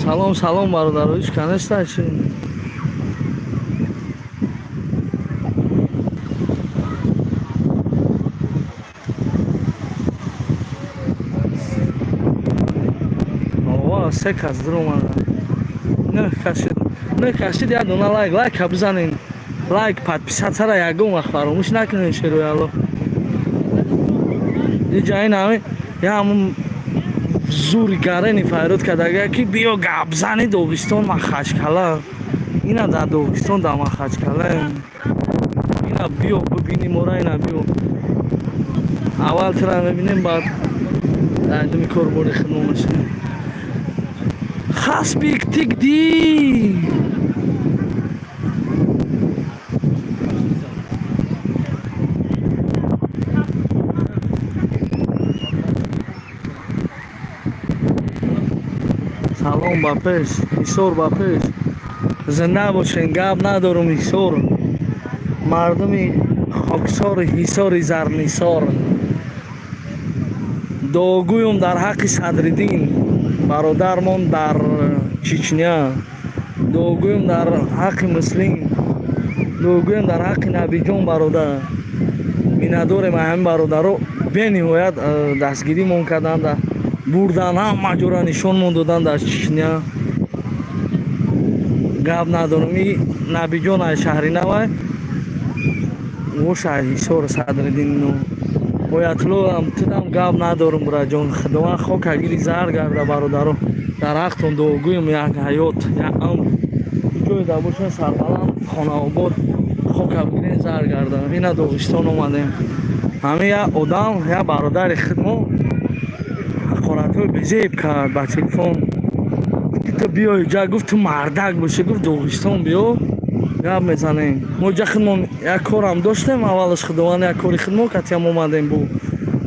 Салом, салом, бародаро, ҳеч ка неста чи? Ова, се кас дуромада. Нӯҳ кас шуд, нӯҳ кас шуд. Як дона лайк, лайка бизанен, лайк, подписаться ра ягон вақт фаромӯш накунед. Шерои Алло, иҷа ин ҳами я ҳамун зури гарени файрод кардага, ки биё гапзани Доғистон, Махачкала. Ина дар Доғистон, дар Махачкала. Ина биё, бибини мора. Ина биё, аввал тира мебинем, баъд дар думи корбори хидмо мешавем. Хасбик тигди. Салом, ба пеш, Ҳисор ба пеш, зинда бошен. Гап надорум. Ҳисор, мардуми хоксори Ҳисори зарнисор. Дуогӯюм дар ҳаққи Садриддин бародармон дар Чечня, дуогӯюм дар ҳаққи Муслим, дуогӯюм дар ҳаққи Набиҷон бародар. Миннатдорем ҳамин бародаро, бениҳоят дастгиримон карданд, бурдан, ҳама ҷора нишонмон додан дар Чечня. Гап надорам. И Набиҷон ай шаҳри навай, воша Ҳисор. Садриддин, Оятуллоам, тудам гап надорум, бураҷон. Худованд хока гири зар гарда. Бародаро, дар ҳақтон дуогӯем, як ҳаёт, як амр, ҷое да бошен, сарбаланд, хонаобод, хока бигирен, зар гарда. Ина Доғистон омадем. Ҳамин як одам, як бародари худмо ҳақоратҳои безеб кард ба телефон. Ту биё иҷа, гуфт, ту мардак бошӣ, гуфт, Доғистон биё, гап мезанем. Мо иҷа худмон як корам доштем. Аввалаш Худованд як кори худмо катиям омадем бу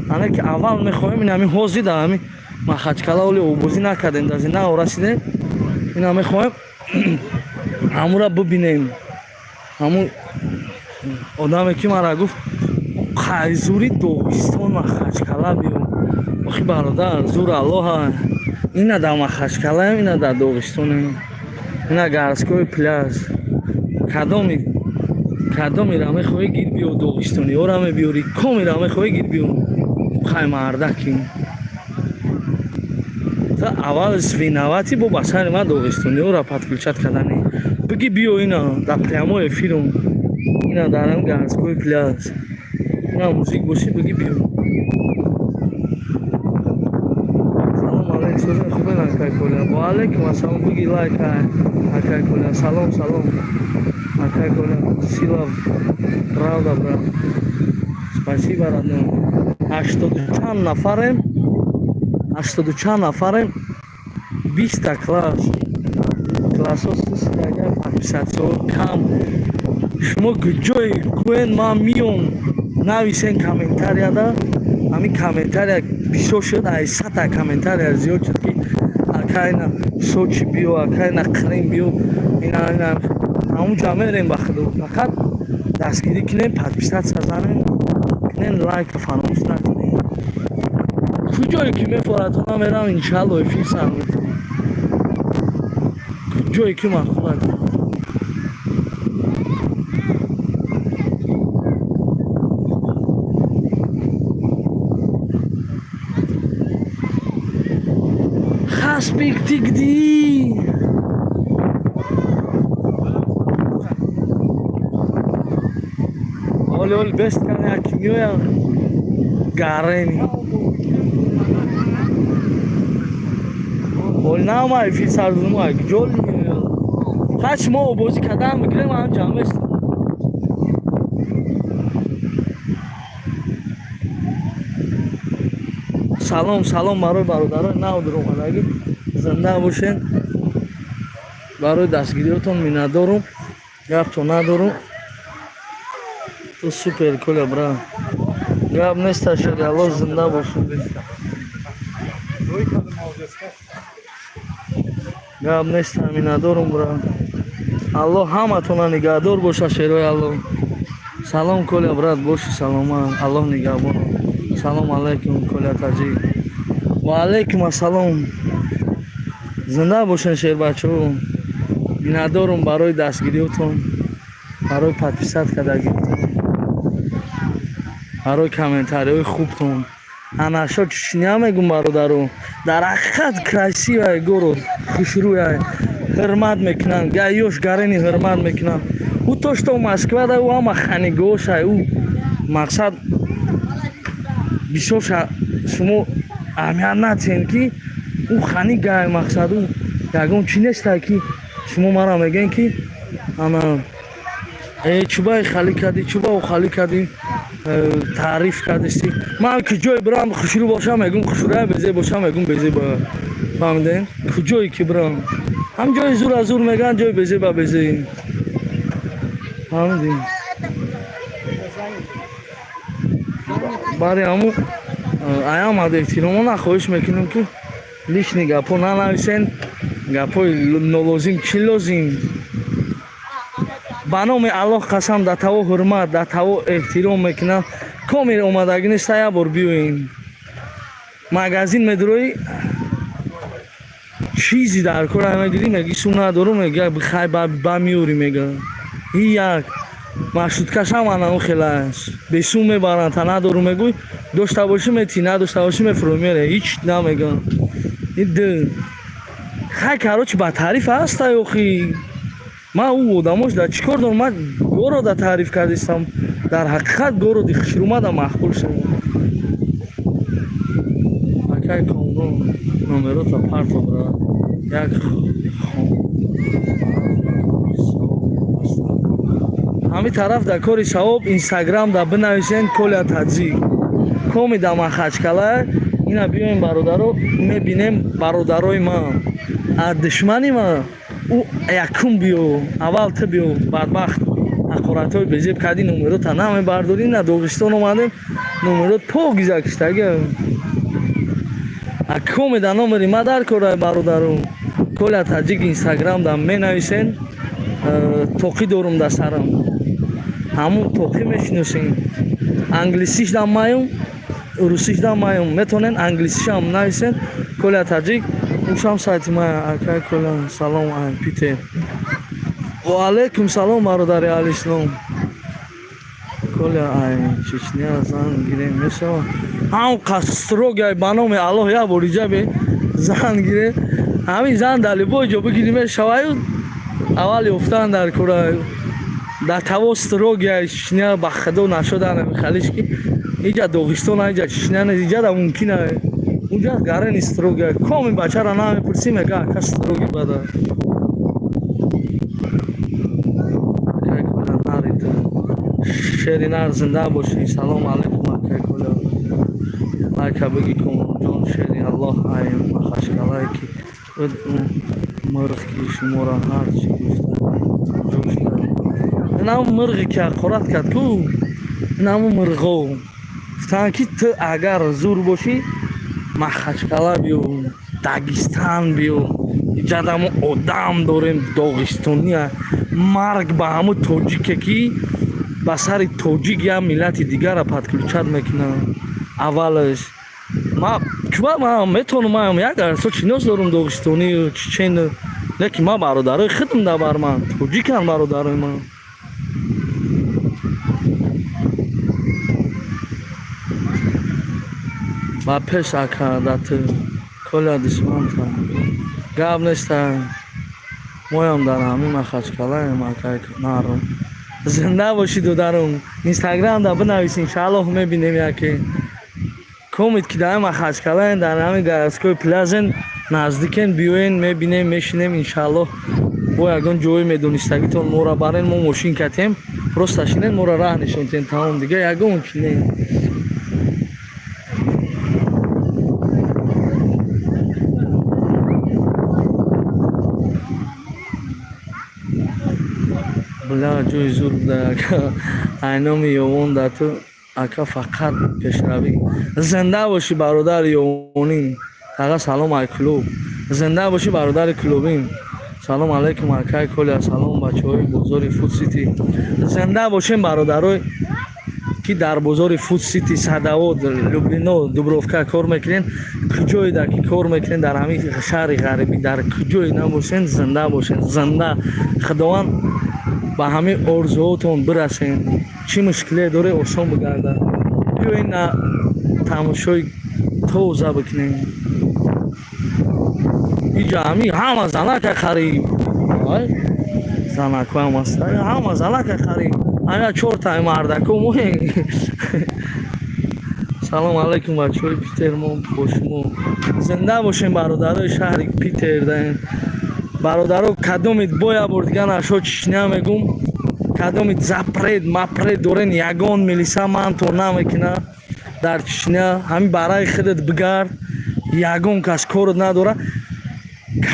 ане ки аввал мехоҳем ин ҳамин ҳозир дар ҳамин Махачкала оли обозӣ накардем, дар зина расидем. Ина мехоҳем ҳамура бибинем, ҳамун одаме ки мара гуфт: «Қайзури Доғистон, Махачкала биё». Охи бародар, зур Аллоҳа. Ина дар Махачкалаем, ина дар Доғистонем, ина городской пляж. Кадоми, кадомира мехоҳӣ, гир биё. Доғистониёра мебиёрӣ, комира мехоҳӣ, гир биё. Қай мардаки та аввал виноватый бо ба сари ман доғистониёра подключать кардани. Биги биё, ина дар прямой эфирум, ина дар ҳам городской пляж, ина мужик бошӣ, биги биё. Салом алейкум, созин хубен, акай Коля? Ва алейкум ассалом. Биги лайк, акай Коля. Салом, салом, акай Коля. Сила, правда, брат, спасибо, родной. 80 чанд нафарем, 80 чанд нафарем, 20-та класс, классҳо сисидага, подписаться ҳо кам. Шумо ҷое гӯен, ман миём. Нависен комментарияда. Ҳамин комментария бисёр шуд, ай 100-та комментария зиёд шуд, ки акайна Сочи биё, акайна Қрим биё. Ина, ина ҳамунҷа мерем ба худо. Фақат дастгирӣ кунем, подписаться занем, кунем, лайка фаромӯш накунем. Куҷое ки мефоратона, мерам, иншалло, эфир сар мекунем, куҷое ки махулат. Хаспик тигди. Оли, оли бест кани, яки меоям гарени. Оли наома, эфир сар додум, ҷоли меоям. Хач мо обозӣ кардан мегирем, ҳам ҷамъ. Салом, салом барои бародарои нав дуромадагӣ, зинда бошен. Барои дастгириётон миннатдорум, гаптон надорум. Ту супер, Коля, бра, гап неста. Шуди Алло, зинда бошед, гап неста, миннатдорум, бра. Аллоҳ ҳаматона нигаҳдор боша, шерои Аллоҳ. Салом, Коля, брат, боши саломат, Аллоҳ нигаҳбон. Салом алайкум, Коля таҷик. Ва алайкум ассалом. Зинда бошен, шербачаҳо. Миннатдорум барои дастгириётон, барои подписать кардагиатон, барои комментариҳои хубтон. Анашо чӣ мегум, бародаро? Дар ҳақиқат красивая город, хушрӯя, ҳурмат мекунанд, гаёш гарени ҳурмат мекунанд. Ӯ то что Москва да, ӯ ҳама ханигошай, ӯ мақсад бисёр шумо аҳамият натиҳем, ки ӯ хани гай, мақсад ӯ ягон чӣ нестай, ки шумо мара мегӯем, ки ана чӯбаи халӣ кардӣ, чӯба ӯ халӣ кардӣ, таъриф кардисти. Ман куҷое бирам, хушрӯ бошам, мегӯм хушрӯя, безеб бошам, мегӯм безеба. Фаҳмидем? Куҷое ки бирам, ҳам ҷои зур аз зур мегӯянд, ҷои безеба безеб. Фаҳмидем? Бари ҳамун аямад эҳтиромона хоҳиш мекунем, ки лишний гапҳо нанависен, гапҳои нолозим. Чӣ лозим? Ба номи Аллоҳ қасам, дар таво ҳурмат, дар таво эҳтиром мекунанд. Комил омадагӣ неста, як бор биёем. Магазин медуроӣ, чизи дар кора мегирӣ, меги сум надорум, мега хай ба меёрӣ, мега. И як маршруткашам анаун хелаш бесум мебаранд. Та надорум мегӯй, дошта бошӣ метӣ, надошта бошӣ мефурӯ мере, ҳеч намегӯям. Ид хай, короче, ба таъриф ҳастай. Охи, ман ӯ одамош дар чӣ кор дорам? Ман города таъриф кардистам. Дар ҳақиқат городи хушрӯмада маъқул шуд. Акай Комрон, номерота парто, бра. Як ҳамин тараф дар кори савоб, Инстаграм да бинависен Коля Таҷик, коми да Махачкала. Ина биёем, бародаро, мебинем. Бародарои ман, а душмани ман ӯ якум биё, аввал ту биё. Бадбахт, ҳақоратҳои безеб кардӣ, номерота намебардорӣ. На Доғистон омадем, номерот покиза киштага. А коми да номери ма дар кора, бародаро. Коля Таҷик Инстаграм да менависен. Тоқӣ дорум дар сарам, ҳамун тоқӣ мешиносем. Англисиш дам маём, русиш дам маём, метавонен англисишам нависен. Коля Таҷик, ушам сайти ма. Акай Коля, салом ай Питер. Ва алайкум салом, бародари алислом. Коля, ай Чечня зан гирем мешава? Ҳам қас строгай, ба номи Аллоҳ, як бор иҷабе зан гире. Ҳамин зан дар любой ҷо бигирӣ мешаваю, аввал ёфтан дар кора. Дар таво строгия Чечня, ба худо нашудан халиш, ки иҷа Доғистон, иҷа Чечня нест. Иҷа да мумкина, унҷа гарени строгия. Коми бачара намепурсӣ, мега ака строгий бада. Акай Коля, нарид, шери нар, зинда бошӣ. Салому алайкум, акай Коля, лайка биги. Комронҷон, шери Аллоҳ, ай Махачкалае ки мирғ ки шуморо ҳарчи гуфта ҷӯш кард. Инам мирғе ки ҳақорат кард ку, инаму мирғо гуфтанд, ки ту агар зур бошӣ, Махачкала биё, Дагистан биё, иҷадамо одам дорем доғистония. Марг ба ҳаму тоҷике, ки ба сари тоҷик як миллати дигара подключать мекунад. Аввалаш ма куба ман метавонам, ман як арсо шинос дорум, доғистонию чечену, лекин ман бародарои худам да бар ман тоҷикан, бародарои ман. Ба пеш, ака, да ту Коля душманта гап неста. Моям дар ҳамин Махачкалаем. Акай нарум, зинда бошӣ, додарум. Инстаграм да бинавис, иншааллоҳ мебинем. Яке комит, ки дар Махачкалаем, дар ҳамин городской пляжен наздикен, биёен, мебинем, мешинем, иншааллоҳ. Бо ягон ҷое медонистагитон моро барен, мо мошин катем, просто шинен, моро раҳ нишонтен, тамом, дига ягон чи не. Бля, ҷои зур буда, ака. Айноми Ёвон да ту, ака, фақат пешравӣ. Зинда бошӣ, бародари Ёвонин. Аға, салом ай клуб. Зинда бошӣ, бародари клубин. Салом алайкум, акай Коля. Салом, бачаҳои бозори Фуд Сити. Зинда бошем, бародарой, ки дар бозори Фуд Сити, Садовод, Люблино, Дубровка кор мекунен. Куҷоеда ки кор мекунед, дар ҳамин шаҳри ғарибӣ, дар куҷое набошен, зинда бошен, зинда. Худованд ба ҳамин орзуҳотон бирасен. Чӣ мушкиле доре, осон бигардад. Биёен, на тамошои тоза бикунем. Иҷа ҳамин ҳама занака хариб, занакҳоям аст, ҳама занака хариб. Ана чортай мардако моҳем. Салом алайкум, бачаҳои Питер, мо бо шумо. Зинда бошем, бародарои шаҳри Питер. Даем бародаро, кадомид боя бор дига нашо Чечня мегум, кадомид запрет мапрет дорен, ягон милиса мантор намекуна дар Чечня. Ҳамин барои худат бигард, ягон кас корот надора.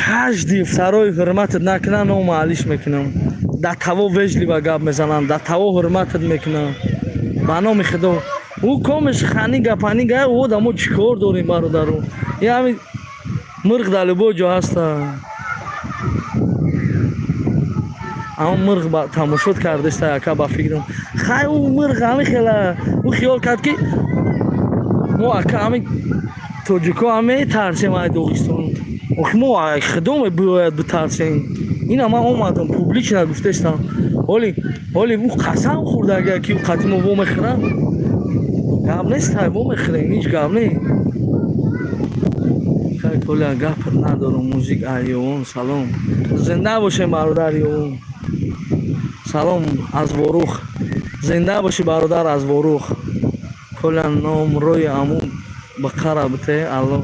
Каждый второй ҳурматат накуна, номаалиш мекунам. Да таво вежливо гап мезанам, да таво ҳурматат мекунам. Ба номи Худо, ӯ комиш хани гапани га, ӯ одамо чӣ кор дорем, бародаро? И ҳамин мирғ дар любой ҷо ҳаста. Ама мирғ ба тамошот кардеста, яка ба фикрам. Хай, ӯ мирғ ҳамин хела, ӯ хиёл кард, ки мо, ака, ҳамин тоҷико ҳам метарсем ай Доғистон. Охи мо ай Худо бояд битарсем. Ина ман омадам, публично гуфтестам. Ҳоли ӯ қасам хӯрда, агар ки қати мо вомехӯрам, гап нест, ай вомехӯрем, ҳеҷ гап не. Коля, гап надорам. Музик айёвон, салом, зинда бошем, бародар Ёвон. Салом аз Ворух, зинда бошӣ, бародар аз Ворух. Коля, номрои аму бақара бите. Алло,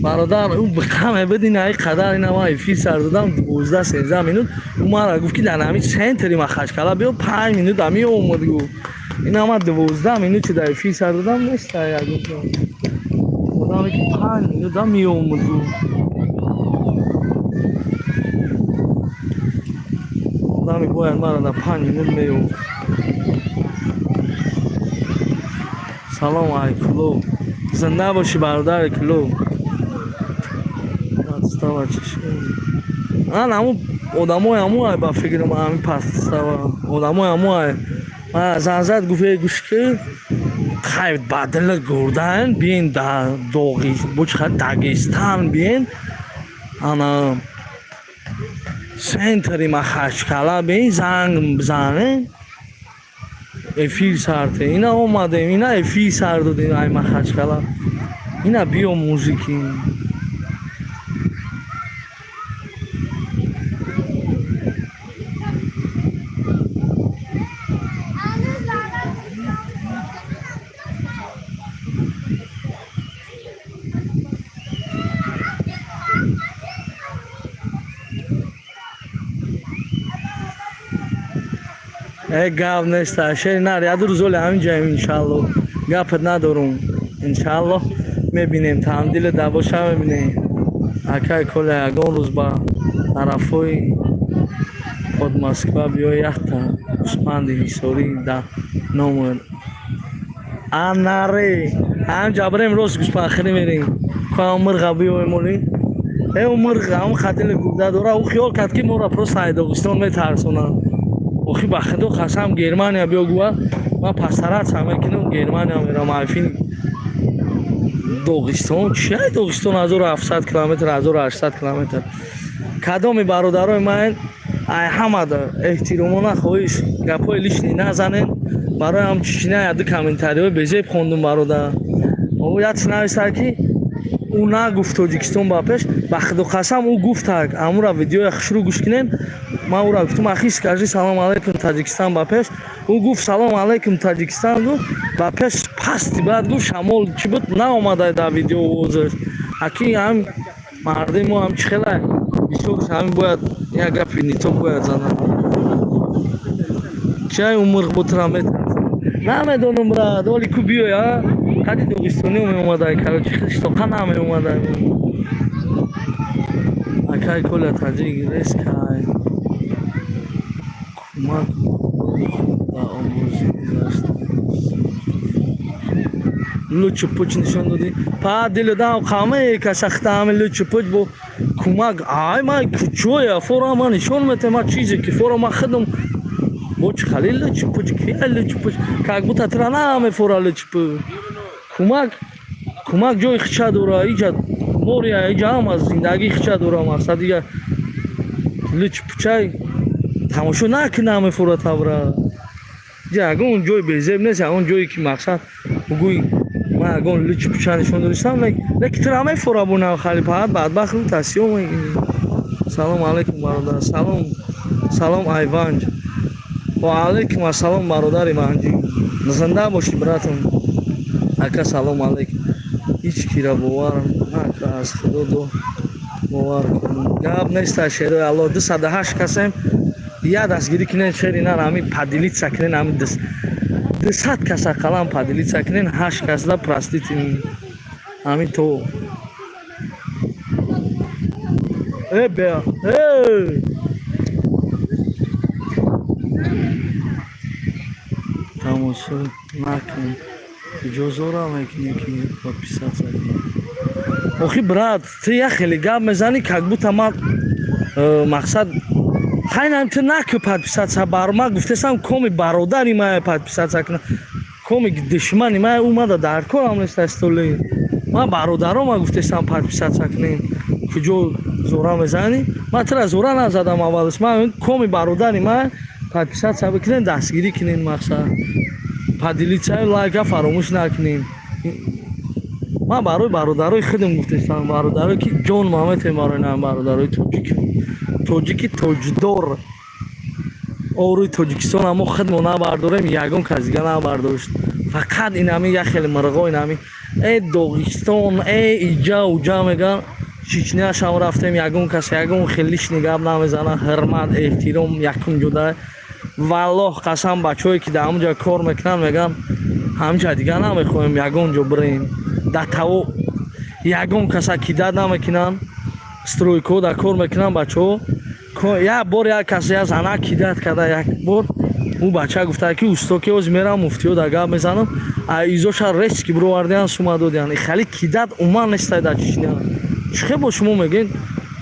бародар, ӯ биқа мебудин, ай қадар ина ман эфир сар додам 12-13 минут. Ӯ мара гуфт, ки дар ҳамин центри Махачкала биё, 5 минут ами омад, гуфт. Ина ман 12 минут чи дар эфир сар додам, неста ягон одаме, ки 5 минут ам меомад, гуфт. Одаме бояд мара дар 5 минут меёфт. Салом ай Кулоб, зинда бошӣ, бародари Кулоб. Подстава чиш? Ан ҳамун одамои ҳамун ай, ба фикрам, ҳамин подстава одамои ҳамун ай. Занзад гуфт: «Эй, гӯш ки, хай, ба дила гурдаен, биен да Доғи бо чи хай, Дагестан биен, ана центри Махачкала биен, занг бизанен, эфир сарте». Ина омадем, ина эфир сар додем ай Махачкала. Ина биё, музики. Э, гап неста, шери нар, яду рӯз оли ҳамин ҷаем, иншаалло. Гапат надорум, иншаалло мебинем, тамдили дабоша мебинем. Акай Коля, ягон рӯз ба тарафҳои под Москва биё, якта гӯспанди ҳисорӣ да номер анаре ҳамҷа бирем, рост гӯспандхӯрӣ мерем. Куам мирға биёем оли. Э, ӯ мирғ ҳамн хатили гурда дора, ӯ хиёл кард, ки моро просто ай Доғистон метарсонанд. Охи, ба Худо қасам, Германия биё гӯя, ман пасаратса мекунам, Германия мерам. Айфин Доғистон чи? Ай Доғистон 1700 километр, 1800 километр. Кадоми бародарои ман, ай ҳамада эҳтиромона хоҳиш, гапҳои лишний назанен. Барои ҳам Чечня яду комментариҳои безеб хондум, бародар. Як нависта, ки ӯ нагуфт Тоҷикистон ба пеш. Ба Худо қасам, ӯ гуфтак. Амура видеоя хушрӯ гӯш кунем. Ман ӯра гуфтам: «Ахи, скажи салом алайкум, Таҷикистон ба пеш». Ӯ гуфт: «Салом алайкум, Таҷикистон», гуфт, ба пеш. Пасти баъд гуфт, шамол чӣ буд, наомада дар видео овозаш. Аки ҳам мардуми мо ҳам чӣ хела бисёр ҳамин бояд як гапи нито бояд занад. Чай, умр бутра метарсам, намедонам, брат. Оли ку биёй, а қади доғистонио меомадай, короче, хиштоқа намеомадай. Акай Коля, таҷик рескай кӯмак ба овозӣ гузашт, лучу пуч нишон додӣ, па дилодам қаме касахта ҳами лучу пуч бо кӯмак. Ай, ман куҷоя фора ман нишон метем, ман чизе ки фора ман худам бо чи хали лучу пуч ки лучу пуч, как будто тра намефора лучу пуч. Кӯмак Кӯмак ҷои хича дора, иҷа мория, иҷа ҳама зиндагии хича дора. Мақсад, дига лич пучай тамошо накунӣ, намефура тавра. Иҷа ягон ҷои безеб нест, ягон ҷое ки, мақсад, бугӯй, ман ягон лич пуча нишон додистам, леки тура мефура бунав хали фақат бадбахт тасиё мегирӣ. Салом алейкум, бародар. Салом, салом, Айванҷ. Ва алейкум ассалом, бародари ванҷӣ, зинда бошӣ, братам. Ака, салом алейкум. Ҳеҷ кира бовар нака, аз Худо ду бовар кун. Гап неста, шерои Алло. 208 касем, я дастгирӣ кунен, шери нар, ҳами поделиться кунен, ҳами 200 кас ақаллан поделиться кунен, ҳашт касда, простите, ҳами то э беа э тамошо накун. Куҷо зора мекунӣ, ки подписаться кунӣ? Охи, брат, ту як хеле гап мезанӣ, как будто ман мақсад хайнам. Ту наку подписаться бар ма гуфтесам, коми бародари мая подписаться куна, коми душмани мая омада дар корам нест. Астоли ман бародарома гуфтесам подписаться кунем. Куҷо зора мезанӣ? Ман тура зора назадам. Аввалш ман коми бародари мая подписаться бикунем, дастгирӣ кунем, мақсад, поделиться ю лайка фаромӯш накунем. Ман барои бародарои худам гуфтестам, бародарое ки ҷон маметем барои нам, бародарои тоҷик, тоҷики тоҷдор, обрӯи Тоҷикистон мо худмо набардорем, ягон кас дига набардошт. Фақат инами як хеле мирғо, инами э Доғистон, э иҷа уҷа меган. Чечняшам рафтем, ягон кас ягон хел лишний гап намезана, ҳурмат, эҳтиром якум ҷуда. Валлоҳ қасам, бачаҳое ки дар ҳамон ҷо кор мекунанд, мегӯянд, ҳамҷа дига намехоҳем ягон ҷо бирем. Дар таво ягон каса кидать намекунанд. Стройка ҳо дар кор мекунанд бачаҳо. Як бор як кас, як занак кидать карда. Як бор ӯ бача гуфта, ки усто, ки ҳозир мерам, муфтиҳо дар гап мезанам. А изоша резки бировардиан, сума додиан. Хали кидать уман нестай дар Чечня. Чӣ хел бо шумо мегӯед,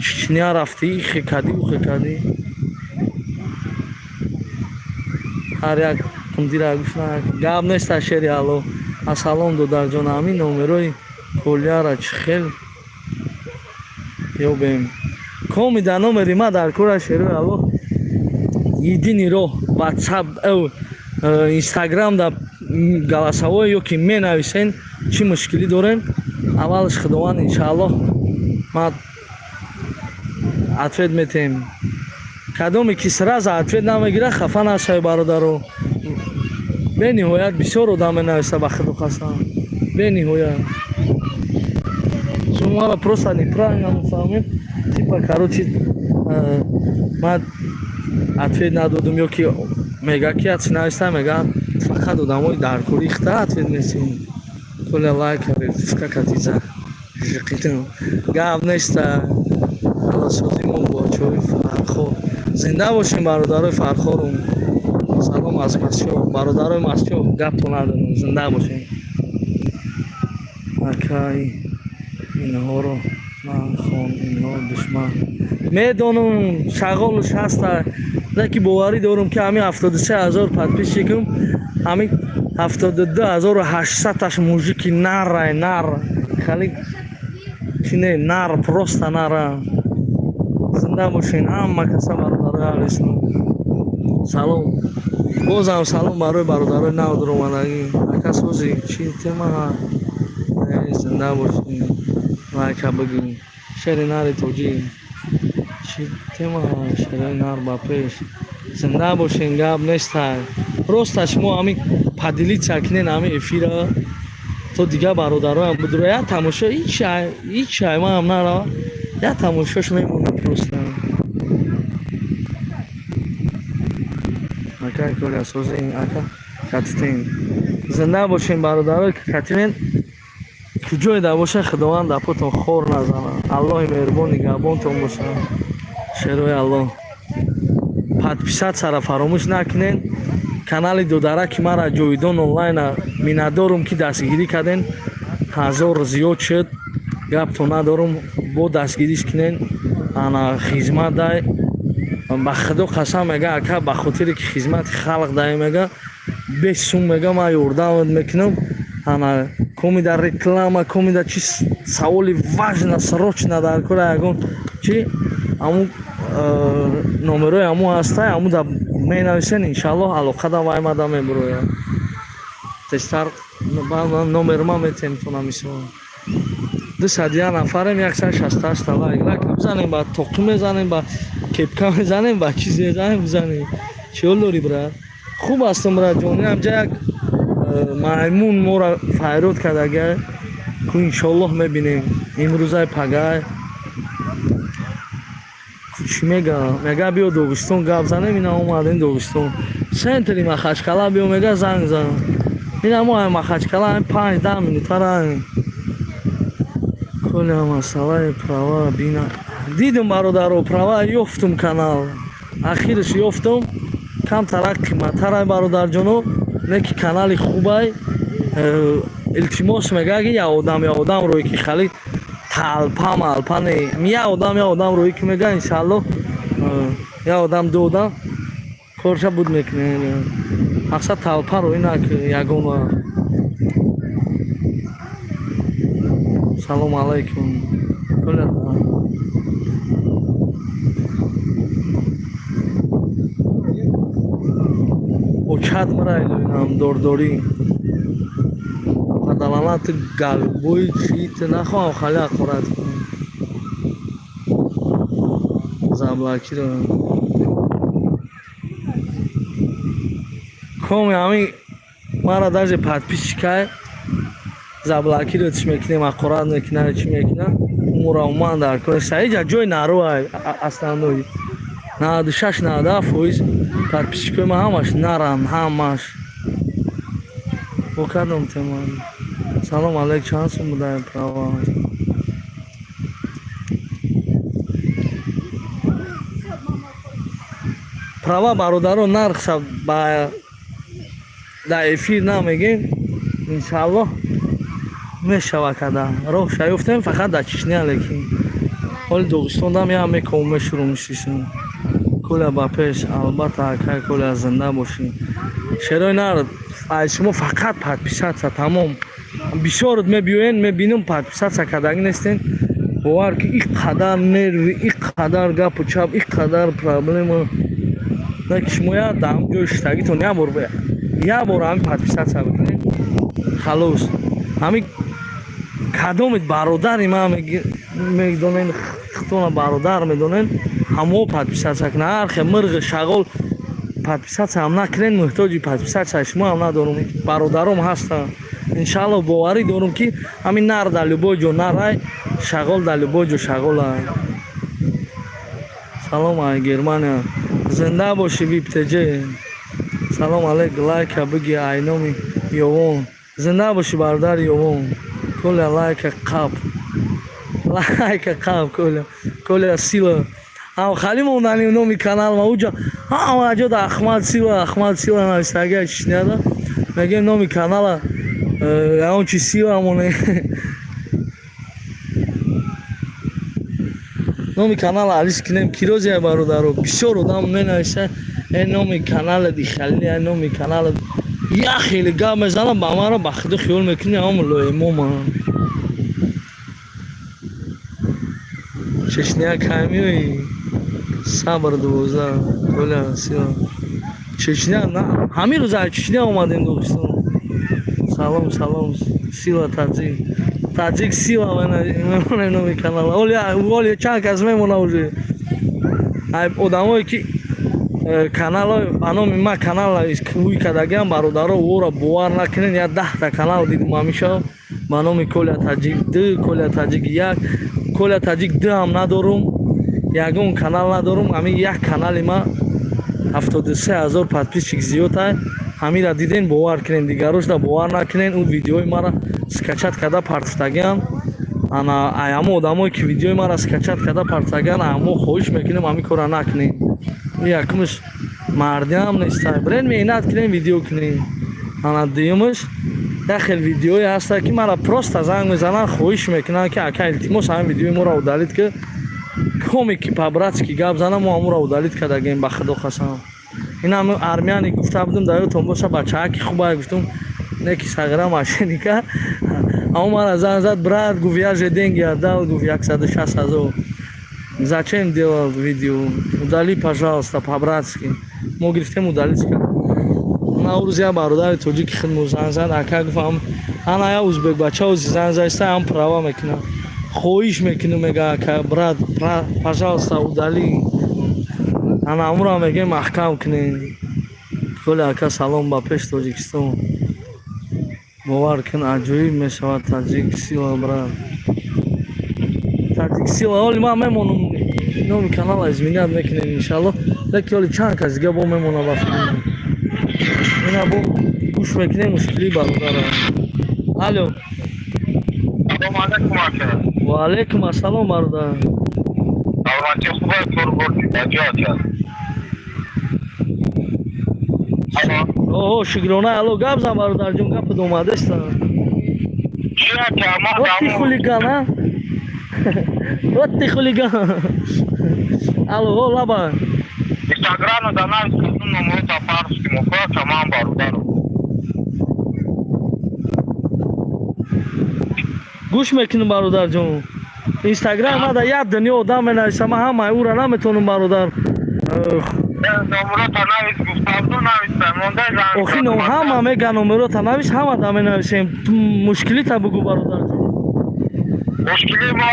Чечня рафтӣ, ихе кардӣ, ухе кардӣ? Ҳар як қумдира гӯш. Гап неста, шери Алло. Ассалом, додарҷон, ҳамин номерои Колияра чӣ хел ёбем? Коми дар номери ма дар кора, шерои Алло. Единый роҳ Ватсап, Инстаграм да голосовое ё ки менависен, чӣ мушкилӣ дорем. Аввалш Худованд, иншааллоҳ, ма ответ метем. Кадоме ки сразу ответ намегирад, хафа нашавед, бародаро. Бениҳоят бисёр одам менависа, ба Худу қасам, бениҳоят. Шуморо просто неправильно мефаҳмед, типа, короче, ман ответ надодум ё ки мега ки ачи нависта, мега, фақат одамои даркорӣ хта ответ месем. Коля, лайк вертушка катиза жиқитам. Гап неста, алласозимо бочаҳои Фархор. Зинда бошем, бародарои Фархорум. Салом аз Масчо, бародарои Масчо, гапто надорам, зинда бошем. Акай, инҳоро нахон, инҳо душман. Медонам, шағолуш ҳаста, леки боварӣ дорам, ки ҳамин 73 000 подписчик ам, ҳамин 72 800-аш мужики нарай, нар, хали чи не, нар, просто нара. Зинда бошен, ҳама каса, бародарои аҳли ислом. Салом, бозам салом барои бародарои нав дуромадагӣ. Ака, сози, чи тема? Зинда бошен, лайка бигин. Шери нари тоҷик, чи тема? Шерои нар ба пеш, зинда бошен. Гап нестай, просто шумо ҳамин поделиться кунен ҳамин эфира, то дигар бародароям бидура. Як тамошо ҳеч маам нарава, як тамошош мемонад просто. Ака коля, созин, ака, катитен. Зинда бошен, бародаро, ки катимен. Куҷое да боша, Худованд дар потон хор назанад, Аллоҳи меҳрубон нигаҳбонтон бошад. Шерои Аллоҳ, подписаться ра фаромӯш накунен. Канали додараки мара, Ҷовидон Онлайна, миннатдорум, ки дастгирӣ карден, 1000 зиёд шуд. Гапто надорум, бо дастгириш кунен. Ана хизмат дай, ба Худо қасам, мега, ака, ба хотире ки хизмати халқ дай, мега, бес сум, мега, ман ёрдамат мекунам. Ана. Комида реклама, комида чи, саволи важна, срочно дар кора, ягон чи, аму номерои аму ҳастай, аму да менависен, иншаллоҳ, алоқада ваймада мебурояд тезтар. Номерма метем тона. Мисол, 201 нафарем, 168 лайк. Лайк бизанем, ба тоқӣ мезанем, ба кепка мезанем, ба чиз мезанем, бизанем. Чиёл дорӣ, брат? Хуб ҳастам, братҷон. Инамҷа як маймун моро файрод кардага ку, иншоллоҳ, мебинем имрӯзай, пагай. Чӣ мега? Мега, биё Догистон, гап занем. Ина омадем Догистон, центри Махачкала. Биё, мега, занг зан. Ина мо Махачкала 5-10 минутараем. Коля, масъалаи права бина дидум, бародаро, права ёфтум, канал ахираш ёфтум, камтарак қиматтарай, бародарҷоно, не ки канали хубай. Илтимос, мега, ки я одам, я одам рӯй ки, хали талпа малпа не, я одам, я одам рӯй ки, мега, иншаллоҳ, я одам, ду одам корша буд мекунем. Мақсад, талпа рӯй нак ягон вақт. Салому алайкум, Коля. Очад мара илоинам дордорӣ падалалати галбои чит нахоҳам, хали ҳақорат кунам. Заблакиро коми ҳами мара даже подписчикай заблокировать мекунем, ҳақорат мекунад, чӣ мекунад, умура умуман дар кор саиҷа ҷои наруай. Основной 96, 97% подписчикои ман ҳамаш наранд, ҳамаш бо кадом тема. Салом алейк, чанд сум будаем права? Права, бародаро, нархша ба дар эфир намегем. Иншаллоҳ, мешава када роҳ шаёфтем, фақат дар Чечня, лекин ҳоли Доғистондам ям меком, мешурӯъ мешишам. Коля, ба пеш! Албатта, акай Коля, зинда бошӣ. Шерои нар, аз шумо фақат подписаться, тамом. Бисёр мебиёен, мебинам, подписаться кардагӣ нестен. Бовар ки, ин қадар нерви, ин қадар гапу чап, ин қадар проблема на ки шумо я дар ҳам ҷои шиштагитон як бор, як бор ҳамин подписаться бикунед, халос. Ҳамин кадомит бародари ман медонен, худтона бародар медонен, ҳамо подписаться кунад. Ҳар хел мирғи шағол подписаться ҳам накунен, муҳтоҷи подписатсияи шумо ҳам надорум. Бародаром ҳастанд, иншаллоҳ, боварӣ дорум, ки ҳамин нар дар любой ҷо нарай, шағол дар любой ҷо шағолай. Салом ай Германия, зинда бошӣ, виптж. Салом алейк, лайка биги ай номи Ёвон. Зинда бошӣ, бародари Ёвон. Коля, лайка қап, лайка қап. Коля, Коля сила. Ам хали мондани номи канал ма уҷа ҳама ҷо да Ахмад сила, Ахмад сила нависага. Чишняда мегем номи канала ягон чи сила моне. Номи канала алис кинем кирозия, бародаро. Бисёр одам менависа, э номи канала дихали, э номи канала як хеле гап мезанам, ба маро ба худу хиёл мекунӣ, ҳам лоимома. Чечня кай меоӣ? Сабр 12. Коля сила. Чечня на, ҳамин рӯз аз Чечня омадем Догистон. Салом, салом, сила таҷик, таҷик сила мемонем номи канала. Оли чанд кас мемона уже. Одамое ки канало ба номи ма канал ҳуй кардагиам, бародаро, ӯро бовар накунед. Я 10та канал дидум ҳамиша ба номи Коля Таҷик д, Коля Таҷик як, Коля Таҷик д ҳам надорум, ягон канал надорум. Ҳамин як канали ма 73 000 подписчик зиёд ай. Ҳамира диден, бовар кунен, дигарошда бовар накунен. Ӯ видеои мара скачать карда партофтагиам. Ана ай ҳамо одамое ки видеои мара скачать карда партофтагиан, ҳамо хоҳиш мекунем, ҳамин корра накунем. Якумш, мардиам нестай, бирен меҳнат кунем, видео кунем. Ана дуюмаш, як хел видеое ҳаста, ки мара просто занг мезананд, хоҳиш мекунанд, ки ака, илтимос, ҳамин видеои моро удалить ки. Коме ки по-братски гап занам, мо ҳамуро удалить кардагем, ба худо қасам. Ин ҳам армяне гуфта будум, дар ёдтон боша, бачааки хубае, гуфтум. Не ки сағира мошенника. Амо мара занг зад, брат, гуфт, я же деньги отдал, гуфт, 160 000. Зачем делал видео? Удали, пожалуйста, по-братски. Мо гирифтем, удалить кардем. На рӯз як бародари тоҷики хидму занг зад, ака, гуфт, ана я узбек бача ози занг заиста, ҳам права мекунам. Хоҳиш мекунам, мега, ака, брат, пожалуйста, удали. Ана амуро мегем, маҳкам кунем. Коли ака, салом, ба пеш Тоҷикистон. Бовар кун, аҷоиб мешавад. Таҷик сила, брат. Таҷик сила. Оли ман мемонам, номи канала изменять мекунем, иншалло. Леки оли чанд кас дига бо мемона ба фикрам. Ина бо гӯш мекунем мушкилии бародара. Алло. Салом алейкум, ака. Ва алейкум ассалом, бародар. Саломатӣ хуб аст, қурбон аҷо, ака. Алло. Оҳо, шукрона, алло, гап зан, бародарҷон, гапат омадеста. Чӣ, ака, ман Вот ты хулиган, а? Вот ты хулиган. Алло, о, лаба. Инстаграму да навис, номерота парски мухо, ака, ман бародару. Гӯш мекунем, бародарҷон. Инстаграм мада як дунё одам менависам, ман ҳамаи ӯра наметавонам, бародар. Номерота навис гуфтамду, навистам, монда занг. Охи ҳама мега номерота навис, ҳама да менависем. Ту мушкилита бугӯ, бародарҷон. Мушкили мо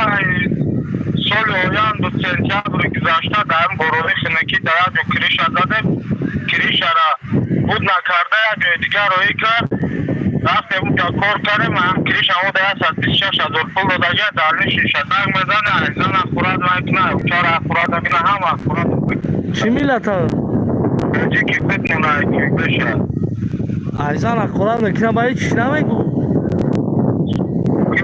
соли оянду сентябри гузашта дар ин борони хунукӣ дар як ҷо крыша задем, крыша ра буд накарда, як ҷои дигар роҳӣ кард. Рафтем, унҷа кор кардем, ҳам крыша мо да 126 000 пул додага, дар нишиша занг мезане, айзана хӯрад мекуна, учара хӯрад мекуна, ҳама хӯрад. Чӣ миллата? Тоҷики худмона беша. Айзана хӯрад мекуна, ба ҳеҷ чиз намегӯ.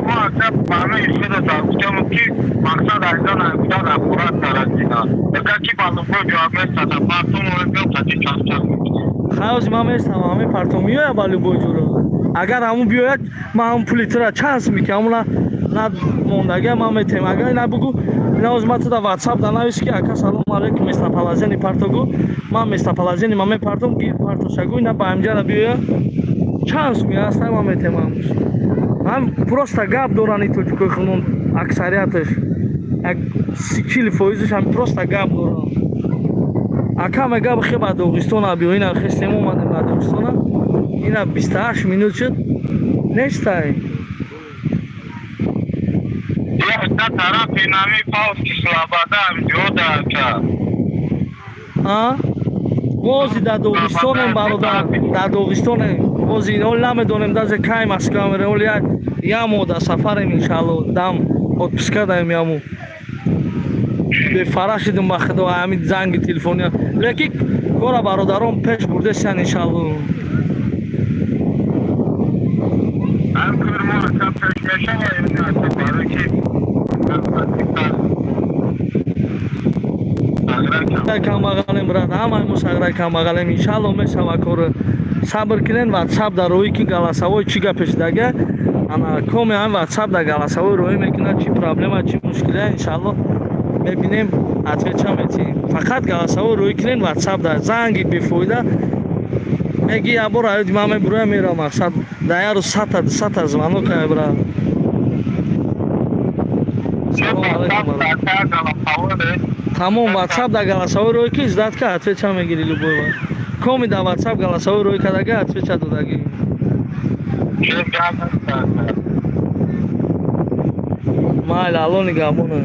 Мо ака фаҳмии худата гуфтем, ки мақсад айзана гуфтад хӯрад карадина. Ака, ки ба любой ҷавоб местада, партом биём, қати чақчақ мекунем. Хайози ман местам, ҳамин партом меояд ба любой ҷуро. Агар ҳамун биёяд, ман ҳамун пули тура чанд сум ки ҳамуна на мондага ман метем. Агар ина бугу, ина ози ман туда ватсап да навис, ки ака, салому алейкум, местоположение партогу, ман местоположение ман мепартом, гир партошагу, ина ба ҳамҷара биёяд, чанд суми ҳаста, ман метем ҳамуш. Ҳам просто гап доранд и тоҷикои худмон, аксарияташ, як 40 фоизаш ҳам просто гап доранд. Ака мега, бихе ба Доғистона биё, ина хестем, омадем ба Доғистона, ина 28 минут шуд, нестай. Якта тарафи нами Павски Слобода ҷода, ака. А бози дар Доғистонем, бародар, дар Доғистонем бози, ҳол намедонем даже кай Москва мерем, ҳол як моҳ дар сафарем, иншаалло, дам отпуска даем яму. Бефара шидум, ба худо, ҳамин занги телефония, лекин кора бародарон пеш бурдесиян, иншаалло. Ҳам кор мо, ака, пеш мешава ё не, ака, барои ки камбағалем, брат, ҳамаи мо сағраи камбағалем, иншаалло мешава кор, сабр кунен. Ватсап дар роҳӣ ки голосовой чӣ гапеш дага, ана коми ҳам ватсап дар голосовой роҳӣ мекунад, чӣ проблема, чӣ мушкилия, иншаалло мебинем, отвеча метиҳем. Фақат голосовой роҳӣ кунен ватсап дар, занги бефоида меги, як бор аёди ман мебуроям, мерам, мақсад дар як рӯз сата дусата звонок ай, брат. Салом алейкум, брат. Тамом, ватсап дар голосовой роҳӣ ки ждать ка, отвеча мегири любой вақт. Коми дар ватсап голосовой роҳӣ кардага, отвеча додагӣ. Чӣ гап аст, ака? Майли, алло нигаҳбона.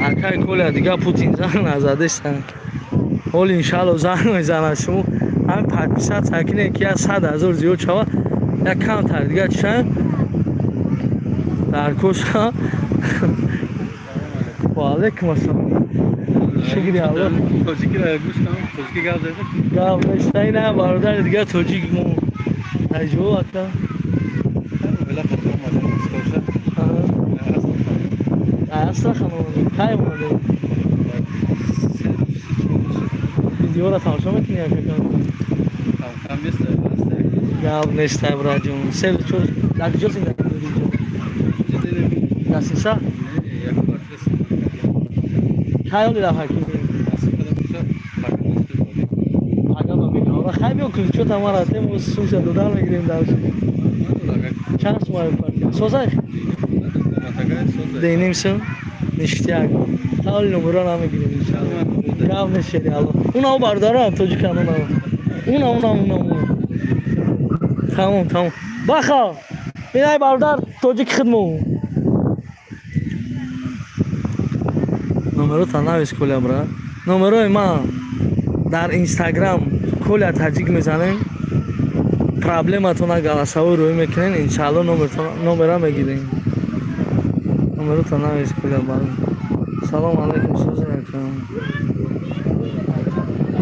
Акай Коля, дига Путин занг назадеста. Ҳоли иншаалло занг мезанад. Шумо ҳамин подписаться кунед, ки як 100 000 зиёд шавад, як камтар дига чишаем дар коша. Ва алейкум ассалом, шукри алло. Тоҷикиро гӯш кунам, тоҷики гап зада. Гап неста, ина бародари дига тоҷик мо таҷо, ака. Вела хато омадем, Москваша. Астрахан омадем, кай омадем? Видеоро тамошо мекунӣ, ака? Кам нест, аст. Гап неста, браҷон. Се чор дар куҷо зиндагӣ дорӣ, ҷон? Гасиса? Як квартира. Кай оли рафт ки? Ага, ба бигра. Хай, биё. Ключота мара тем, сумша додан мегирем дальше. Чанд сумаи партия? Созай? Деним сум? Ништяк. Тавли номеро намегирем иншалло. Гав нешери алло. Уна бародарам тоҷикан уна. Уна уна уна уна. Тамом, тамом. Баха. Бинай бародар тоҷик хидмо. Номеро навис, Коля бра. Номерои ман дар Инстаграм Коля Таҷик мезанем. Проблематона голосовой рӯй мекунен, иншалло номера мегирем. Номерота навис, Коля бар. Салом алейкум, сӯзи накун.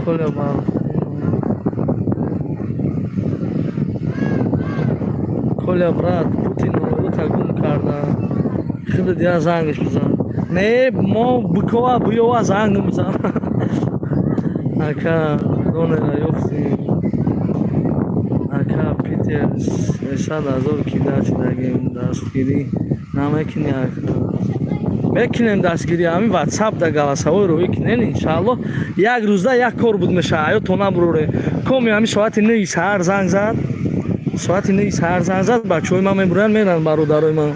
Коля бар. Коля брат, Путин номерота гум карда. Худо дия зангаш бизан. Не, мо бикова буёва занг мизан. Ака, донера ёфтем. Ака, Питер 300 000 кида шудагем, дастгирӣ намекунӣ, ака? Мекунем дастгирӣ, ҳамин ватсап да голосовой рӯй кунен, иншаалло як рӯзда як кор буд мешава, ҳаёто набуроре. Коми ҳамин соати 9 саҳар занг зад. Соати 9 саҳар занг зад, бачаҳои ман мебуранд, меранд бародарои ман.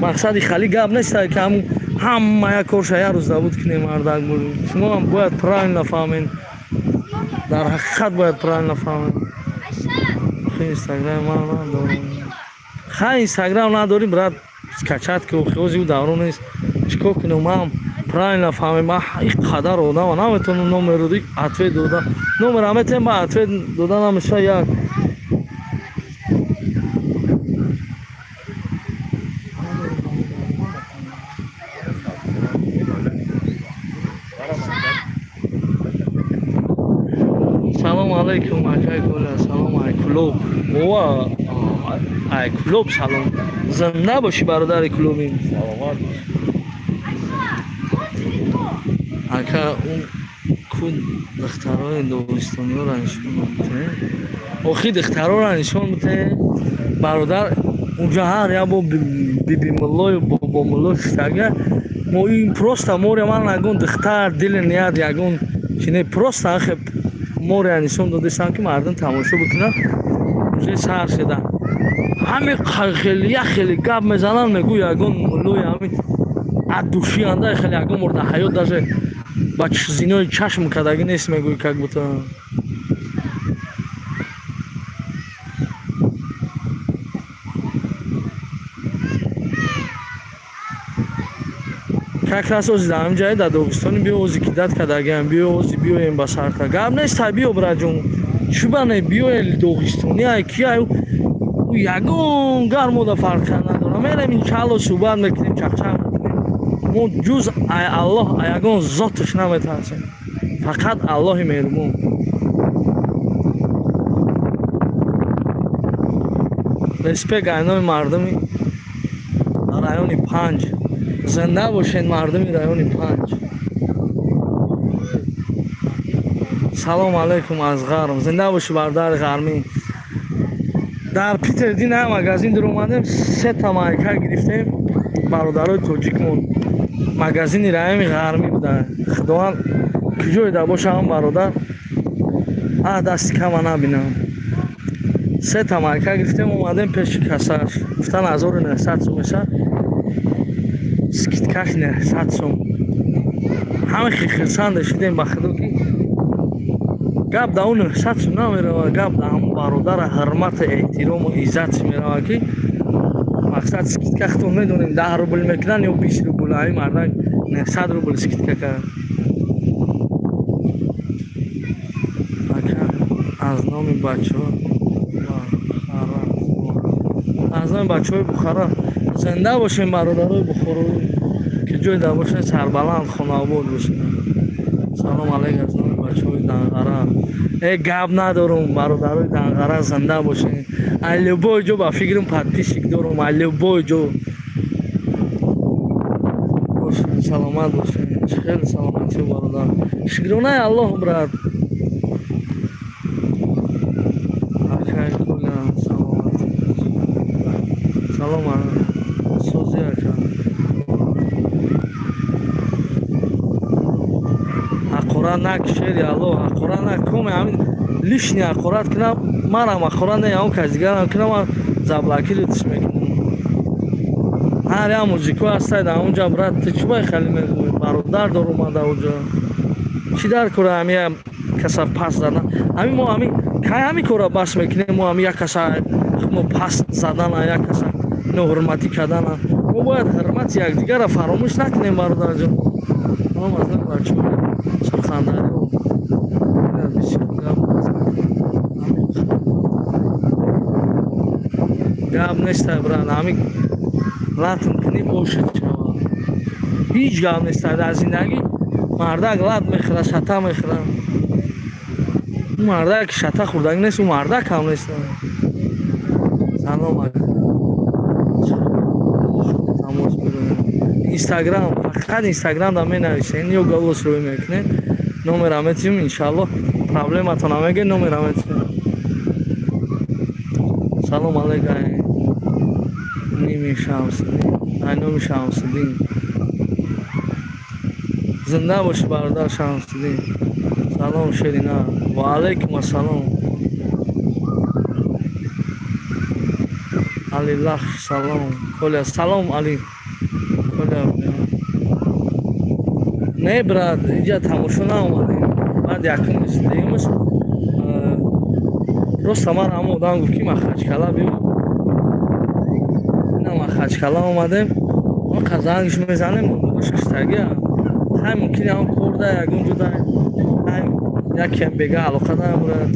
Мақсади хали гап нест, ки ҳамун ҳама як корша як рӯз набуд кунем, мардак. Шумо ҳам бояд правильно фаҳмед. Дар ҳақиқат бояд правильно фаҳмед. Инстаграм ман надорам. Хай, инстаграм надорӣ, брат, скачать ки, охиози давро нест. Чикор кунем, ман правильно фаҳмем, ман ин қадар одама наметавонам номеру ответ дода. Номера метавонем, ба ответ дода намеша як. Салом алейкум, акай Коля, салом ай клуб. Ова, ай клуб салом. Зинда бошӣ, бародари клуби. Саломат. Ака, он ку духтарои догистониёро нишон бите. Охи духтароро нишон бите. Бародар, унҷа ҳар як бо бибимуллою бобомулло шитага. Мо ин просто море ман ягон духтар дили ният ягон чине, просто ахе море нишон додестам, ки мардум тамошо бикунанд. Уже сар шуда. Ҳами хеле як хеле гап мезананд, мегӯ ягон муллои ҳами от души анда хеле ягон мурда ҳаёт даже ба зинои чашм кардагӣ нест, мегӯй, как будто. Как раз ози дар ҳамин ҷае дар Догистони биё, ози кидат кардагиам, биё ози биёем ба сарта. Гап нест, тай биё, браҷон. Чӣ ба не биёе Догистони ай ки ай ягон гар мода фарқ надорам. Мерем, иншаалло, суҳбат мекунем, чақчақ мекунем. Мо ҷуз ай Аллоҳ ай ягон зоташ наметарсем. Фақат Аллоҳи меҳрубон. Респект айнои мардуми райони 5. Зинда бошед, мардуми райони 5. Салом алейкум аз Ғарм. Зинда бошӣ, бародари ғармӣ. Дар Питер дина магазин дуромадем, сета майка гирифтем. Бародарои тоҷикмон магазини райони ғармӣ буда. Худованд куҷое да боша ҳам бародар, а дасти кама набинам. Сета майка гирифтем, омадем пеши кассаш. Гуфтан 1900 сум меша. Скидкаш 900 сум. Ҳама хирсанда шудем, ба худо, ки гап да он 900 сум намерава, гап да ҳамон бародара ҳурмату эҳтирому иззатш мерава, ки мақсад скидка худтон медонем, 10 рубл мекунанд ё 20 рубл, ҳамин мардак 900 рубл скидка кард. Ака, аз номи бачаҳо Бухара, аз номи бачаҳои Бухара, зинда бошем, бародарои бухороӣ, ки ҷой да бошед, сарбаланд, хонаобод бошед. Салом алейк аз номи бачаҳои Данғара. Э, гап надорум, бародарои Данғара, зинда бошед. Ай любой ҷо ба фикрам подписчик дорум, ай любой ҷо бошед, саломат бошед. Хеле саломатӣ, бародар. Шукронаи Аллоҳ, брат. Акай Коля, саломатӣ. Салом, сози, ака. Ҳақорат нак, шери Аллоҳ, ҳақорат нак. Коме ҳамин Лишний ҳақорат кунам, манам ҳақорат не, он кас дигарам кунам, ман заблокировать мекунам. Ҳар як мужико ҳастай дар онҷа. Брат, ту чӣ бай хеле мегӯӣ? Бародар дорум ман дар онҷа. Чӣ дар кора ҳами каса пас задан? Ҳами мо ҳами кай ҳами кора бас мекунем? Мо ҳами як каса мо пас задана, як каса ноҳурматӣ кардана. Мо бояд ҳурмати якдигарро фаромӯш накунем, бародарҷон. Ном аз ном бачаҳо Сурхандариё. Бисёр гап аст. Гап неста, брат, ҳами латм кунӣ, бошад, шава. Ҳеҷ гап неста дар зиндагӣ. Мардак лат мехӯра, шата мехӯра. Ӯ мардак шата хӯрдагӣ нест, ӯ мардак ҳам нест. Салом, ака. Тамос бигирем. Инстаграм, фақат Инстаграм да менависен ё голос рӯй мекунед. Номера метиҳем, иншаллоҳ. Проблематона мегӯед, номера метиҳем. Салом алейк, ай ними Шамсиддин. Ай номи Шамсиддин. Зинда бошӣ, бародар Шамсиддин. Салом, Ширина. Ва алайкум ассалом. Али Лахш, салом. Коля, салом, Али. Коля. Не, брат, инҷа тамошо наомадем. Баъд якум дуюмаш, просто ман ҳама одам гуфт, ки Махачкала биё. Ина Махачкала омадем. Мо зангш мезанем, номерош киштагия. Хай, мумкин ҳам корда ягон ҷода, хай, якем бега алоқа намурад.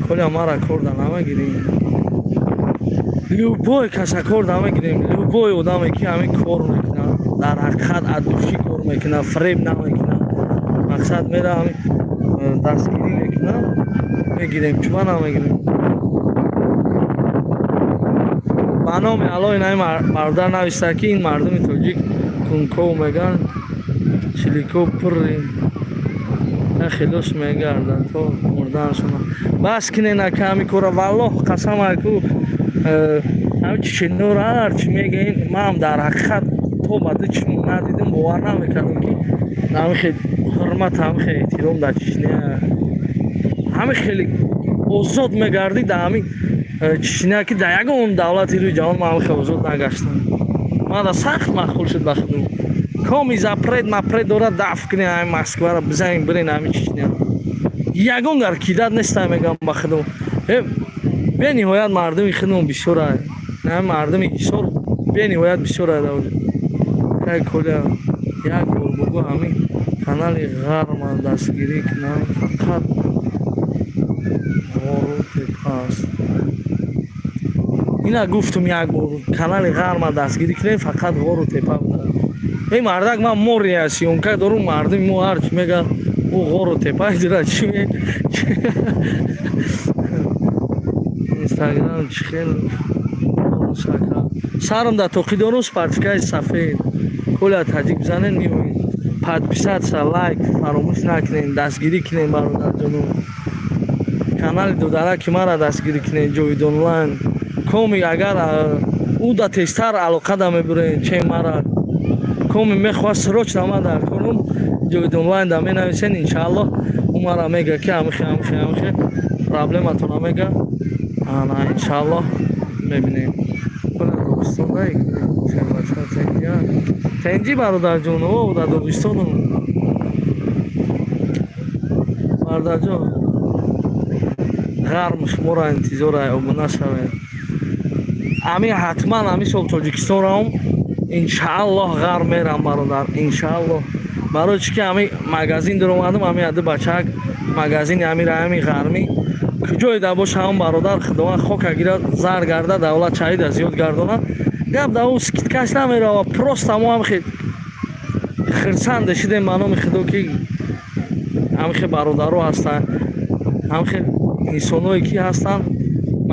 Коля, мара корда намегирем. Любой каса кор намегирем. Любой одаме, ки ҳамин кор мекунад, дар ҳақиқат от души кор мекунад, фиреб намекунад, мақсад мера, ҳамин дастгирӣ мекунад, мегирем. Чума намегирем? Ба номи Алло, ин ҳамин бародар нависта, ки ин мардуми тоҷик кунков мегӯянд, чилико пурри хелош мегардад то мурданашона. Бас кинен, ака, ҳами кора. Валлоҳ, қасам, аку, ҳами чеченора ҳарчи мегӯен, ман дар ҳақиқат то ба ду чишм надидим, бовар намекардам, ки ҳами хел ҳурмат, ҳами хел эҳтиром дар Чечня, ҳами хеле озод мегардӣ дар ҳами Чечня, ки дар ягон давлати рӯи ҷаҳон ман ҳами хел озод нагаштам. Мана сахт маъқул шуд ба худо. Коми запрет мапрет дорад, даф кунем, ҳами Москваро бизанем, бирен ҳами Чечня. Ягон гар кидат нестай, мегӯям ба худо. Бениҳоят мардуми худмон бисёра, мардуми Ҳисор бениҳоят бисёра. Коля, як бор бугӯ, ҳамин канали Ғарма дастгирӣ кунам, фақат ғору тепа аст. Ина гуфтум, як бор канали Ғарма дастгирӣ кунем, фақат ғору тепа буда. Эй мардак, ман мория съёмка дорум. Мардуми мо ҳарчи мегӯяд, ӯ ғору тепа дора. Чӣ, Инстаграм чӣ хел сарам дар тоқӣ дорум, спортивкаи сафед. Коля Таҷик бизанед, меоед. Подписаться, лайк фаромӯш накунед, дастгирӣ кунед, бародарҷоно. Канали додараки мара дастгирӣ кунед, Ҷовид Онлайн. Коми агар ӯ да тезтар алоқа да мебуред, че мара коми мехоҳад срочно ман дар корум, Ҷовид Онлайн да менависен, иншааллоҳ, ӯ мара мега, ки ҳамихе, ҳамихе, ҳамихе проблематона мега. Ана, иншааллоҳ, мебинем. Догистон тенҷи, бародарҷон, о, дар Догистону, бародарҷон, Ғарм шуморо интизора, обуна шавед. Ами ҳатман ҳами сол Тоҷикистон равм, иншааллоҳ, Ғарм мерам, бародар, иншааллоҳ. Барои чӣ ки ҳами магазин дуромадам, ҳами аду бачак магазини ҳами ҳами ғармӣ куҷое да боша, ҳам бародар, Худованд хока гирад, зар гарда, давлат чаида зиёд гардонад. Гап да ӯ скидкаш намерава, просто мо ҳам хел хирсанде шидем, ба номи Худо, ки ҳам хел бародаро ҳастанд, ҳам хел инсоное ки ҳастанд,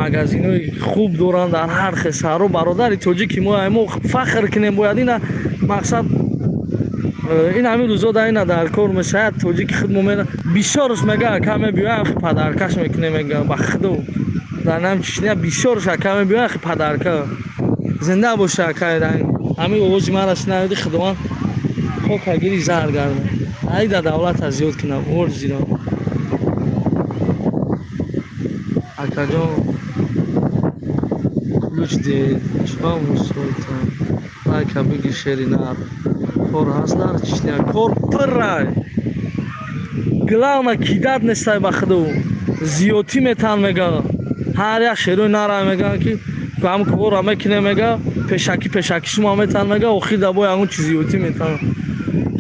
магазинҳои хуб доранд дар ҳар хел шаҳрҳо. Бародари тоҷики мо, мо фахр кунем бояд. Ина мақсад, ин ҳамин рӯзо да ина дар кор мешавад, тоҷики худмо мера, бисёрш мега, ака, мебиёя, подаркаш мекунем, мега. Ба худо, дар нам Чечня бисёрш, ака, мебиёя, подарка. Зинда боша, акай Раҳим. Ҳамин овози маро шунавиди, Худованд хока гири зар гарда. Айда давлата зиёд кунам, орзиро. Акаҷон, ключ диҳед, чиба мусоита? Лайка биги, шери нар. Кор ҳаст дар Чечня, кор пиррай. Главное, кидать нестай ба худу. Зиёдтӣ метан мега. Ҳар як шерои нара мегӯянд, ки ҳам кора мекунем, мега, пешакӣ пешакӣ шумо метан, мега, охир да бо ягон чиз зиёдтӣ метан.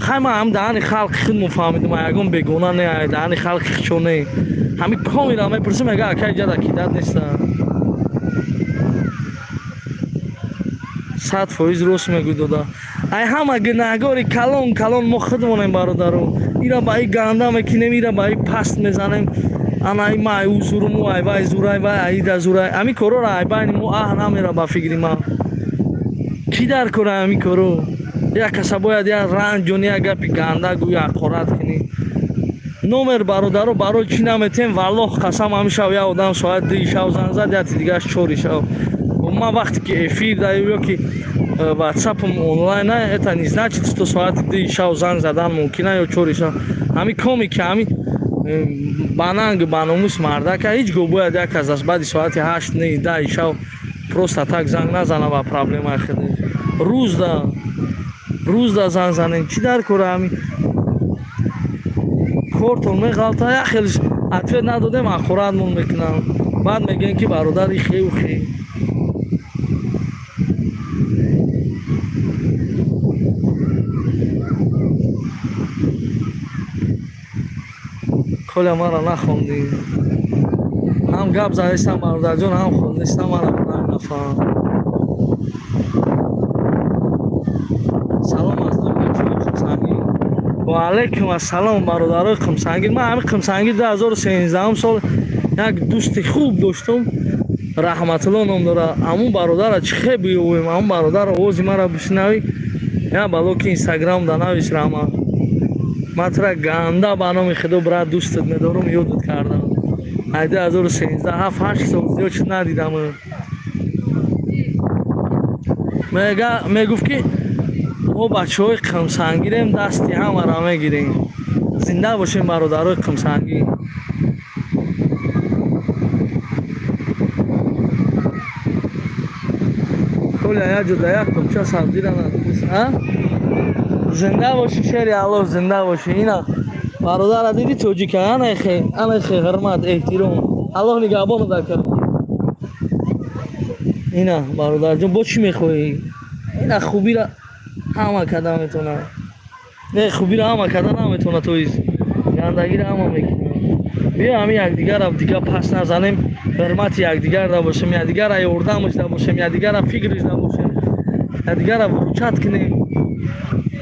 Хай, ман ҳам даҳани халқи худ фаҳмидам, ягон бегона не, даҳани халқи хичо не. Ҳами комира мепурсим, мега, акай ҷада кидать неста. 100% рост мегӯй, дода. Ай ҳама гунаҳгори калон калон мо худмонем, бародаро. Ира ба и ганда мекунем, ира ба и паст мезанем. Ана ай ма ай узуруму, ай вай зурай, вай аида зурай. Ҳами корора ай байни мо аҳ намера ба фикри ман. Кӣ дар кора ҳами коро? Як каса бояд як ранҷони, як гапи ганда гӯй, ҳақорат кунӣ. Номер, бародаро, барои чӣ наметем? Валлоҳ қасам, ҳами шав як одам соат 2 шав занг зад, яти дигаш 4 шав. Ман вақте ки эфир даю ё ки ватсапам онлайн, это не значит, что соати 2 шав занг задан мумкина ё 4 шав. Ҳами коми ки ҳами бананг баномус мардака ҳеҷ гоҳ бояд як аз баъди соати 8, 9, 10 шав просто так занг назана ба проблемаи худаш. Рӯзда рӯзда занг занем, чӣ дар кора? Ҳами кортон меғалта, як хелиш ответ надодем, ҳақоратмон мекунам. Баъд мегӯем, ки бародар, и хеу хе. Коля, маро нахондӣ. Ҳам гап задистам, бародарҷон, ҳам хондистам, мара нафаҳм. Салом аз номи бачаҳои Қумсангир. Ва алайкум ассалом, бародарои Қумсангир. Ман ҳамин Қумсангир 2013 сол як дӯсти хуб доштум, Раҳматулло ном дорад. Ҳамун бародара чӣ хел биёвем? Ҳамун бародар овози маро бишнавӣ, я бало ки Инстаграм да навис, раҳмат. Ман тура ганда ба номи худо, брат, дӯстат медорум, ёдат кардам. Ай 2013 7-8 сол зиёд шуд, надидам. Мега, мегуфт, ки мо бачаҳои Қумсангирем, дасти ҳамаро мегирем. Зинда бошем, бародарои Қумсангир. Коля, як ҷо да як қумча сабзира надидис, а? Зинда бошӣ, шери Аллоҳ, зинда бошӣ. Ина бародара диди, тоҷика, анахе анахе ҳурмат, эҳтиром. Аллоҳ нигаҳбону дакар. Ина, бародарҷон, бо чӣ мехоҳӣ? Ина хубира ҳама карда метавонад, не, хубира ҳама карда наметавонад, то из гандагира ҳама мекунад. Биё, ҳамин якдигарро дига пас назанем, ҳурмати якдигар да бошем, якдигарра ёрдамаш да бошем, якдигарра фикриш да бошем, якдигарра выручать кунем.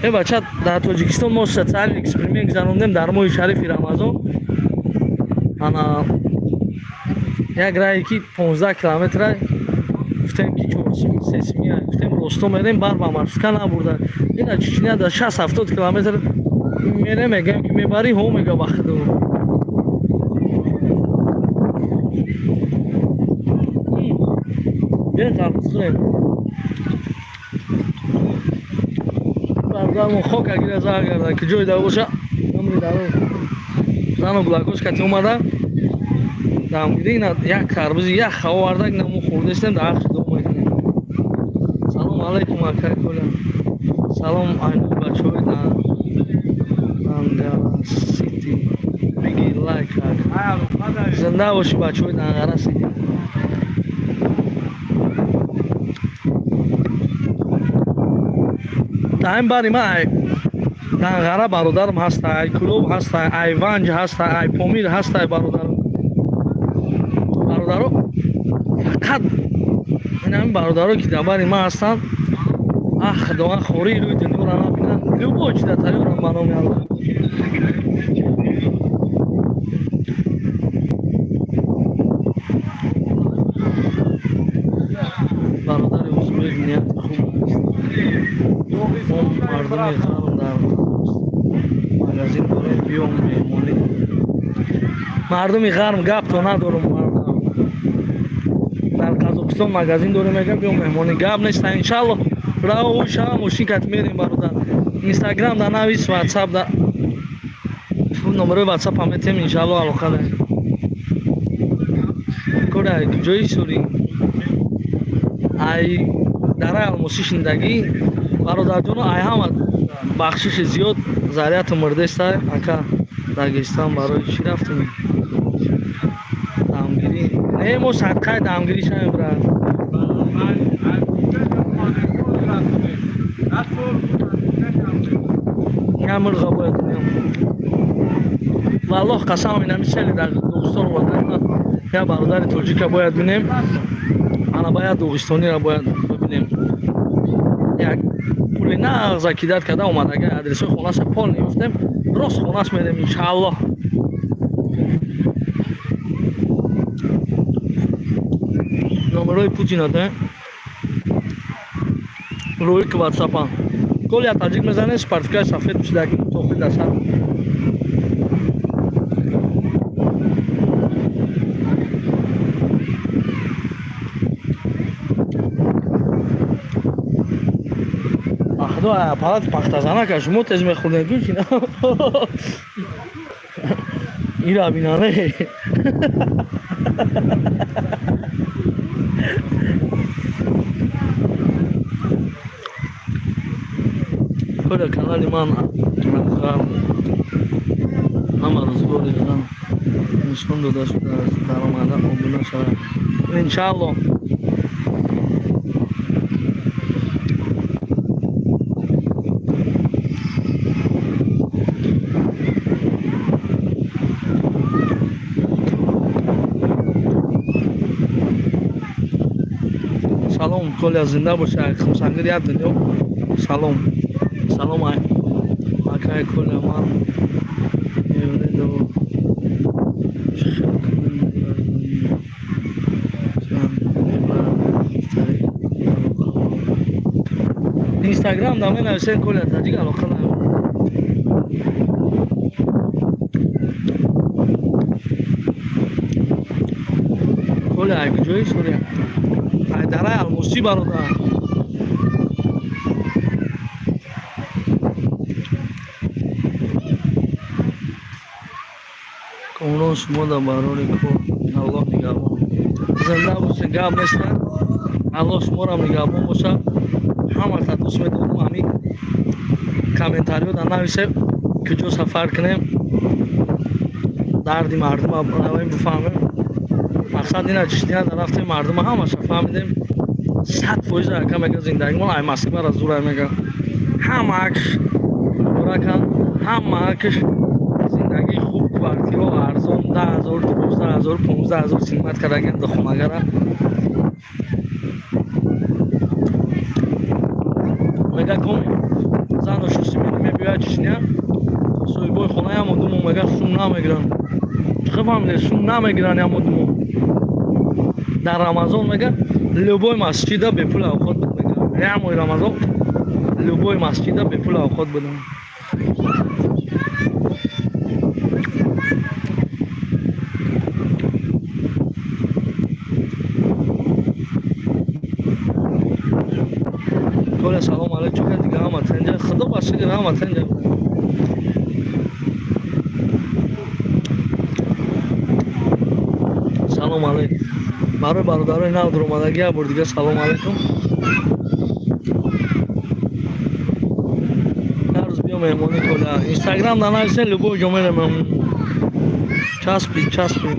Э, бача, дар Тоҷикистон мо социальный эксперимент гузарондем дар моҳи шарифи Рамазон. Ана як раҳе ки 15 километра, гуфтем ки чорсими, сесими, гуфтем росто мерем, бар ба маршрутка набурда. Ина Чечня дар 60-70 километр мерем, мегӯем ки мебарӣ, ҳо, мега, ба худу. Биён тарбуз хӯрем. Бародармон хок агира зар гарда, ки ҷой да боша, умри дароз. Зану гулакош кати омада дамгирӣ, ина як карбузи як оварда, ина мо хӯрдастем, дар ҳаққи дуо мекунем. Салом алайкум, акай Коля. Салом айнуи бачаҳои Дангара Сити, биги лайк. Зинда бошӣ, бачаҳои Дангара Сити. Дар ин бари ман ай Данғара бародарам ҳаста, ай Кулоб ҳаста, ай Ванҷ ҳаста, ай Помир ҳаста, ай бародарам. Бародаро, фақат ин ҳамин бародаро, ки дар бари ман ҳастанд, ах, Худованд хории рӯи дунёро набинанд. Любой чиза тайёрам ба номи Аллоҳ. Бародари узбек нияти хуб аст. Мо мардуми ғарм дар магазин дорем, биём меҳмонӣ. Мардуми ғарм, гапто надорум, мардам. Дар Қазоқистон. Покистон магазин дорем, мега, биё меҳмонӣ. Гап нест, иншалло, рао шава, мошин кат мерем, бародар. Инстаграм да навис, ватсап да номерои ватсап ҳам метем, иншалло, алоқа даем. Кора куҷои сури? Ай дараи Алмосӣ шиндагӣ, бародарҷоно, ай ҳама бахшиши зиёд заряту мурдеста. Ака, Дагестан барои чӣ рафтем? Дамгирӣ не, мо садқаи дамгирӣ шавем, брат. Я мурға бояд дунём. Валлоҳ қасам, инами сели дар Доғистон оварда, я бародари тоҷика бояд бинем, ана бояд доғистониро бояд бибинем. Як пули нағза кидать карда омадага, адресои хонаша пол меёфтем, рост хонаш мерем, иншааллоҳ. Номерои Путина да рӯи ки ватсапа коли таҷик мезанем, спартикаи сафед пӯшидаки, тохи дар сар. Ахдо аппарати пахтазанака шумо тез мехӯрдем ку чи ира бинане. Коля, канали ман ҳама рӯзгори зан нишон дода шудааст, даромада обуна шавад, иншаалло. Салом, Коля, зинда боша. Хумсангир як дунё салом, салом. Ай акай Коля, ман меёнедо чӣ хел кунем? Инстаграм да менависен Коля таҷик, алоқа надорам. Коля, ай куҷои сурия? Ай дараи Алмосӣ, бародар. Комрон, шумо дар барори кор, Аллоҳ нигаҳбон. Зинда бошед, гап нест, Аллоҳ шуморам нигаҳбон бошад. Ҳамата дӯст медорам. Ҳамин комментариё да нависем, куҷо сафар кунем, дарди мардума равем, бифаҳмем. Мақсад ина Чечня да рафтем, мардума ҳамаша фаҳмидем 100%. Ака мега, зиндагимон ай Москвара зурай, мега, ҳама акш муборакан, ҳама акш зиндагии хуб, квартирао арзон, 10 000, 12 000, 15 000 снимать кардагиан духонагара. Мега, коми зану шусти мебиёяд Чечня, соҳибои хона ямо думо, мега, сум намегиранд. Чӣ фаҳмиде? Сум намегиранд ямо думо. Дар Рамазон, мега, любой масҷида бепул авқот буд, мега, як моҳи Рамазон любой масҷида бепул авқот будам. Коля, салом алейкум. Чука дига, ҳама тинҷа? Худо ба шукр, ҳама тинҷа. Салом алейкум барои бародарои нав дуромадагӣ, як бор дига салом алейкум. Ҳар рӯз биё меҳмонӣ, Коля. Инстаграм да нависен, любой ҷо мерем. Часпи, часпи.